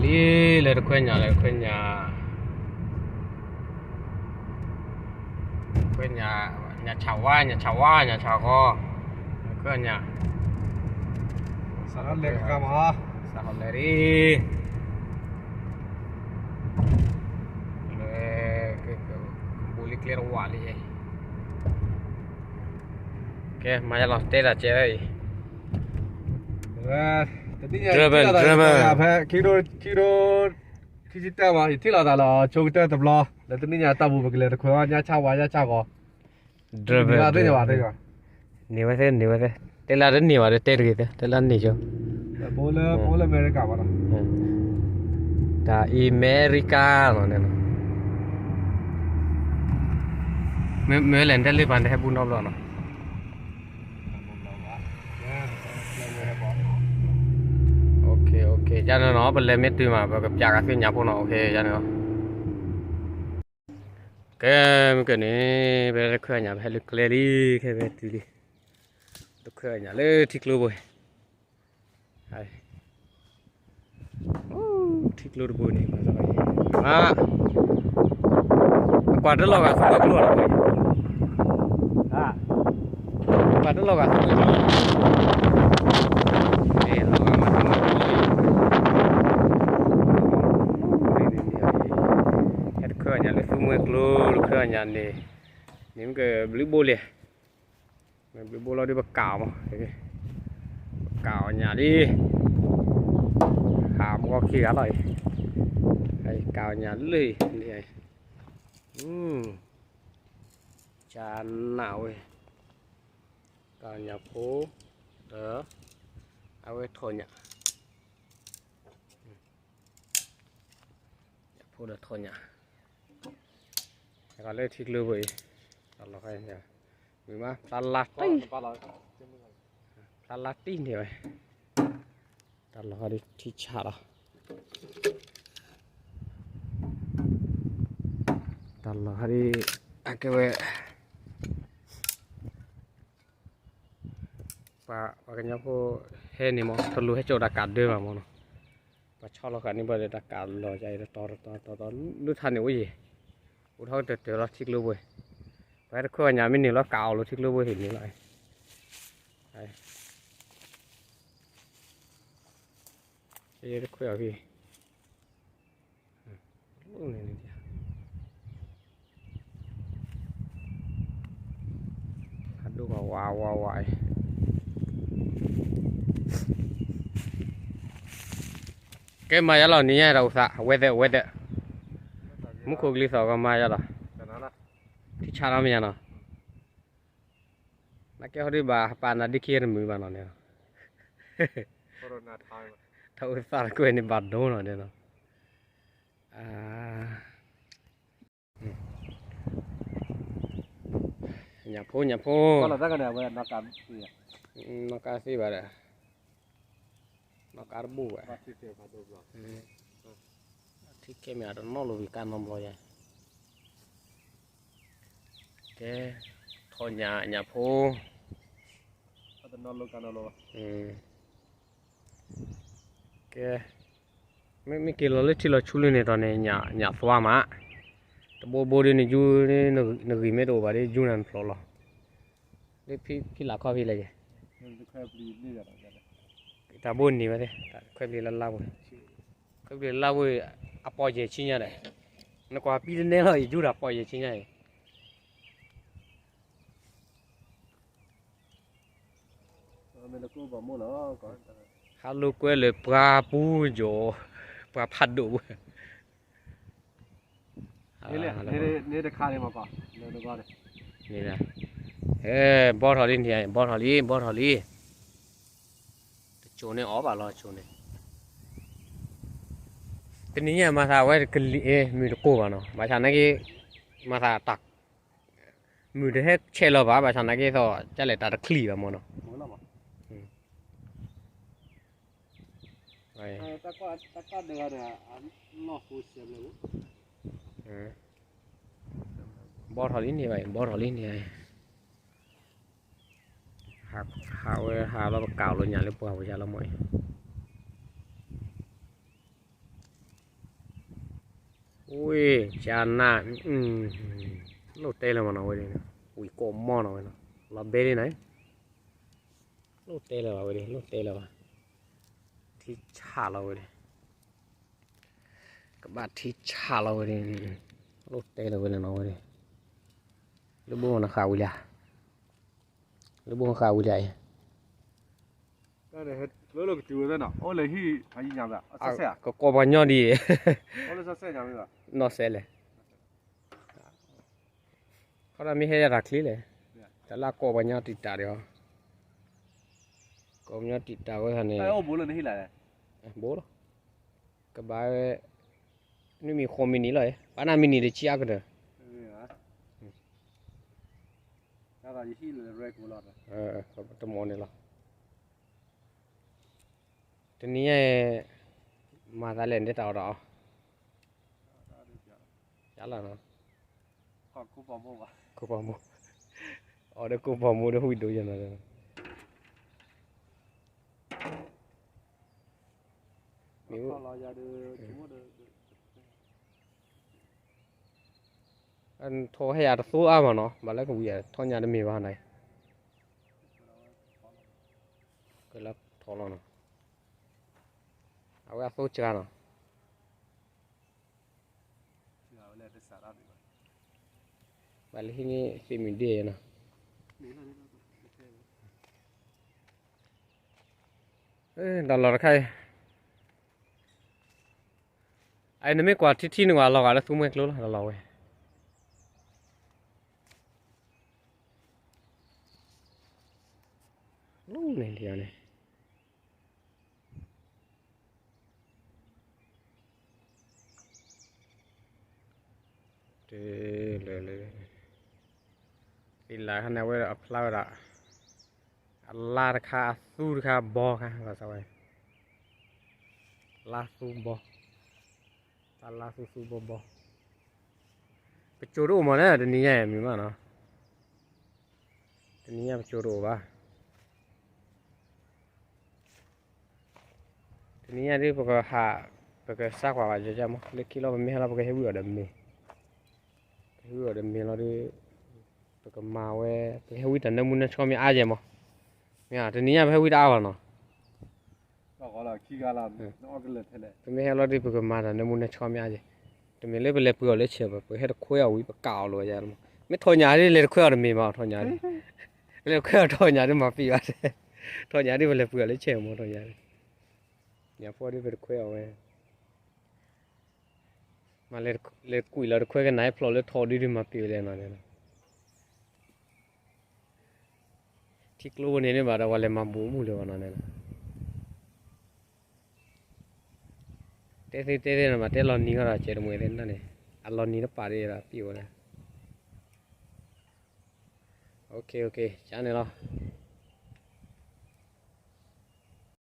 လံ လၢတခွဲညၣ် လၢတခွဲညၣ်, ခွဲညၣ်, ညၣ်ဆၣ်ဝါ ညၣ်ဆၣ်ဝါ ညၣ်ဆၣ်ဂီၤ, ခွဲညၣ်, စးထီၣ်လဲၤကမၤ, စးထီၣ်လဲၤလံ လၢ ဘူးလံကျဲတဝာ်လံ, ကဲ မၤယါလီၤ တဲတၢ်ကဲဝဲအံၤ, တနံၣ်ညါ driver, driver ဖဲ ခံကထိ ခံကထိ ခံဆံတၢမး ယထံၣ်လိာ်သးလၢအဆိကတၢၢ်တဘျီ လၢတနံၣ်ညါတၢ်ပူၤ ပကလဲၤတခွဲးအီၣ် ညၣ်ဆၣ်ဝါ ညၣ်ဆၣ်ဂီၤ, သ့ၣ်ညါဘၣ် သ့ၣ်ညါဘၣ်, န့ၢ်ဝဲသ့ၣ် န့ၢ်ဝဲသ့ၣ် တဲလၢတန့ၢ်ဘၣ်ဒီး တဲတဂ့ၤသ့ၣ် တဲလၢန့ၢ်ကၠိ, ပအိၣ်လၢအမဲရကၤဘၣ်နီၤ, တၢ်အံၤအမဲရကၤနီၤန့ၣ်နီၤ, မ့ၢ်လဲၤတဲလၢပှၤတဟဲဘူးနီတဘျီနီၤ. ယန့ၣ်နီၤ ပလဲၤမ့ၢ်တုၤမး ပကပျးကးသုညၣ်ဖိနီၤ, ယန့ၣ်နီၤ, ကဲ မ့ၢ်ကဲန့ၣ် ပတခွဲးညၣ် ပဟဲလၢကျဲလံ, ခဲဖဲတုၤလံ, တခွဲးညၣ်လၢထံကျိပူၤ, ထံကျိတပူၤန့ၣ်, ကွၢ်တလီၤဂာ်သူမွဲကျိလီၤ, ကွၢ်တလီၤဂာ်သူမွဲကျိ, ဟဲတခွဲးညၣ်လၢသူမွဲကျိ တခွဲးညၣ်န့ၣ်, န့ၣ်မ့ၢ်ကဘျုးဘိလံ, ဘျုးဘိလီၤဒီးပကးအီၤမး, ပကးအီၤညၣ်လံ, ဟးမုၢ်ဂီၤခံဂၤလီၤအံၤ, ကးအီၤညၣ်လံ, ကနၣ်ဝဲ, ကးညၣ်ဖိ, ဒီး အဝဲထိၣ်ညၣ် ဖိဒီးထိၣ်ညၣ်, လၢထံကျိဖိအံၤ, မုာ်မး ဖျါလါတံၢ်, ဖျါလါတံၢ်န့ၣ်ဝဲ, တၢ်လီၤဟီဒ်ထံဆးလီၤ, တၢ်လီၤဟီဒ် အကဲဝဲ ပှၤကညီဖိဟဲန့ၣ်မး တလိၣ်ဟဲစိာ်တၢ်ကးဒၢဘၣ်မးနီၤ, ပှၤဆီလီၤဃာ်န့ၢ်ဘၣ်ဒီးတၢ်ကးလီၤယၤအံၤ တတီၤတတီၤတတီၤ လၢထးန့ၣ်အိၣ်ယံၤ, အိၣ်ထီၣ်ကတၢၢ်တၢၢ်လီၤထံကျိပူၤ, ပှၤတခွဲးညၣ်မ့ၢ်န့ၢ်လီၤ ကးအီၤလၢထံကျိပူၤဟံၣ်န့ၣ်လီၤ, တခွဲးအီၤဖံ အဒိၣ်ကဝါဝါဝါအံၤ, ကဲမၤယါလီၤ နံၤညါတၢ်အိၣ်သး weather weather, မူခိၣ်ကလံၤသီၣ်ကမၤယါလီၤ, ထံဆးနီတမံၤညါနီၤ, နကဲဟီဒုးဘၣ်ပာ်နၤဒ်ခံတမုာ်ဘၣ်နီၤန့ၣ်, တၢ်အိၣ်သးတကွဲၢ်န့ၣ်ဘၣ်ဒိနီၤန့ၣ်နီၤ, ညၣ်ဖိ ညၣ်ဖိ, နီၢ်ကါသ့ဘၣ်ဒီး, နီၢ်ကါတဘူၣ်ဘၣ်, ထံကဲမ့ၢ်အတနီၣ်လိာ်ဝံၤကါနီတဘျီယါ, ကဲ, ထီၣ်ညၣ် ညၣ်ဖိ, ကဲ, မ့ၢ်က့ၤလီၤလၢထံလီၤဆူလံန့ၣ်ဒီးန့ၣ် ညၣ်သွါမး, တဘိဘိဒီးန့ၣ် ယူ နဂံၢ်မ့ၢ်တအိၣ်ဘၣ်ဒီး ယူနၤနဖျိးလီၤ, လၢဖံလၢ်ခီဖံလဲၣ်ယဲ, တၢ်ဘိန့ၢ်ဝဲသ့ၣ် ခွဲးပျံၤလၢလါပူၤ, ခွဲးပျံၤလၢလါပူၤ, အပီၢ်ယဲၢ်ဆံညါဒီး, နကွၢ်ပံတနဲလီၤ ယယူတၢ်ပီၢ်ယဲၢ်ဆံညါအံၤ ဟးလိာ်ကွဲလၢပှၤပူၤယိာ်, ပှၤဖးဒိၣ်ဝဲ, ဘီထီၣ်လံန့ၣ်, ဘီထီၣ်လံ, ဘီထီၣ်လံ, တစိၤန့ၣ်အီၣ်ဘၣ်လီၤ တစိၤန့ၣ်, တနံၤညါမၤသးဝဲကလံၤအ့ မုၢ်တကိၢ်ဘၣ်နီၤ, ဘၣ်ဆၣ်နာ်က့, မၤသးတၢ် မုၢ်တဟဲဆဲးလီၤဘၣ်, ဘၣ်ဆၣ်နာ်က့သီၣ် ကလဲၣ်တၢ်တချံၣ်ဘၣ်မ့ၢ်နီၤ, ဘီထီၣ်လံန့ၣ်ဘၣ်, ဘီထီၣ်လံန့ၣ်, ဟးဝဲဟးလီၤပကးလိာ်ညၣ်လၢပှၢ်ပူၤယါလီၤမ့ၢ်အံၤ, ဝ့ၢ်ကနၣ်, လိၣ်တဲလၢၤမနီၤဝဲဒၣ်, ဝံၤကိးမီၢ်နီၤဝဲနီၤ, လီၤဘဲဒၣ်နီၤ, လိၣ်တဲလၢၤဘၣ်ဝဲဒၣ်, လိၣ်တဲလၢၤဘၣ်, ထံဆးလီၤဝဲဒၣ်, ကဘၣ်ထံဆးလီၤဝဲဒၣ်, လိၣ်တဲလၢၤဝဲဒၣ်နီၤဝဲဒၣ်, လၢဘိနဃးဝံၤလံ, လၢဘိနဃးဝံၤလံအံၤ ကကိးပှၤညီဒ်အံၤ, နီၢ်စဲးလဲၣ်, ခီဒၣ်မ့ၢ်ဟဲယၤတၢ်ချ့လဲၣ်, တၢ်လၢကိးပှၤညီတံာ်တာ်ဒီး, ကိးပှၤညီတံာ်တာ်ဝဲခါန့ၣ်, ဘိလီၤ, ကဘၣ်ဝဲ, နမံၤဃိးမံၤနံၤလီၤ, ပှၤနၢ်မံၤနံၤတဆံအါကတၢၢ်, တမီၤန့ၣ်လီၤ. တနံၤညါအံၤ မၤသးလဲၣ်န့ၣ်တၢ်အီၣ်တၢ်အီ, ယလီၤနီၤ, ကိးပီမူ, အီၣ်ဒီးကိးပီမူဒီးဝံၣ်ဒိယနီၤ, မ့ၢ် ထီၣ်ဟဲယၤတသိအါမးနီၤ, ဘၣ်လၢကဝံၤယၤ ထီၣ်ညါတမ့ၢ်ဘၣ်န့ၣ်, ကလၢထီၣ်လီၤနီၤ, အဝဲအသိစှၤနီၤ, ဘၣ်လၢဟံၣ်န့ၣ်သ့ၣ်မုၢ်ဒ့နီၤ, ဒီးလီၤတခါအံၤ အနမ့ၢ်ကွၢ်ထံထံန့ၣ် ကွၢ်လီၤဂာ်လၢသူမှဲကျိလီၤ ဒီးလီၤဝဲ လီၤန့ၣ်လံန့ၣ် တုၤလၢလၢ သံလၢ်ခါန့ၣ် အဝဲအဖျါဝဲဒၣ် အလါတခါ အသူတခါ ဘီခါ ဘၣ်ဆၣ်ဝဲ လါသူဘီ တၢ်လါသူသူဘီဘီ ပစိၤတအိၣ်မးန့ၣ် တနံၤညါအံၤမုာ်မးနီၤ တနံၤညါပစိၤတအိၣ်ဘၣ် တနံၤညါဒ်ပကဟး ပကစၢ်ကွၢ်ဘၣ်ယဲယဲမး လၢခံလီၤ ပမ့ၢ်ဟဲလီၤ ပကဟဲဝံအီၤဒီးမ့ၤ ပဟဲဝံအီၤဒီးမ့ၤလီၤဒီး ပကမၤဝဲ ပကဟဲဝံတၢ်နၢမူနၢဆှီမ့ၢ်အါယဲမး မ့ၢ်တနံၤညါပဟဲဝံတအါဘၣ်နီၤ ပမ့ၢ်ဟဲလီၤဒီး ပကမၤတၢ်နၢမူနၢဆှီမ့ၢ်အါယဲ တမ့ၢ်လၢပလဲၤပှ့ၤအီၤလၢဆဲးဘၣ် ပဟဲတခွဲအီၤဝံၤ ပကးအီၤလီၤယဲမး ထီၣ်ညါဒ် လဲၤတခွဲအီၤတမ့ၢ်ဘၣ် ထီၣ်ညါဒ် လဲၤခွဲအီၤထီၣ်ညါဒ်မၤပံာ်ဘၣ် ထီၣ်ညါဒ်ပလဲၤပှ့ၤအီၤလၢဆဲးမး ထီၣ်ညါဒ် ညါဖီဒ်ပတခွဲအီၤဝဲ မ့ၢ်လဲၤကွံာ်လီၤတခွဲကနၣ်ဖျိးလၢထီၣ်ဒ်ဒ်မၤပံာ်ဝဲလဲၣ်နီၤန့ၣ် ထံကျိဝဲန့ၣ်န့ၣ်ဘၣ်ဒီး ပှၤလဲၤမၤဘူးမုၢ်လၢၤဘၣ်နီၤန့ၣ် တဲသ့တဲသ့န့ၣ်ဘၣ် တဲလီၤနံၤဃီဒီး ကဲတမှဲၤသ့ၣ်န့ၣ် အလီၤနံၤတပာ်ဒ်ဒီး ပံာ်ဝဲလဲၣ် ကန့ၣ်လီၤ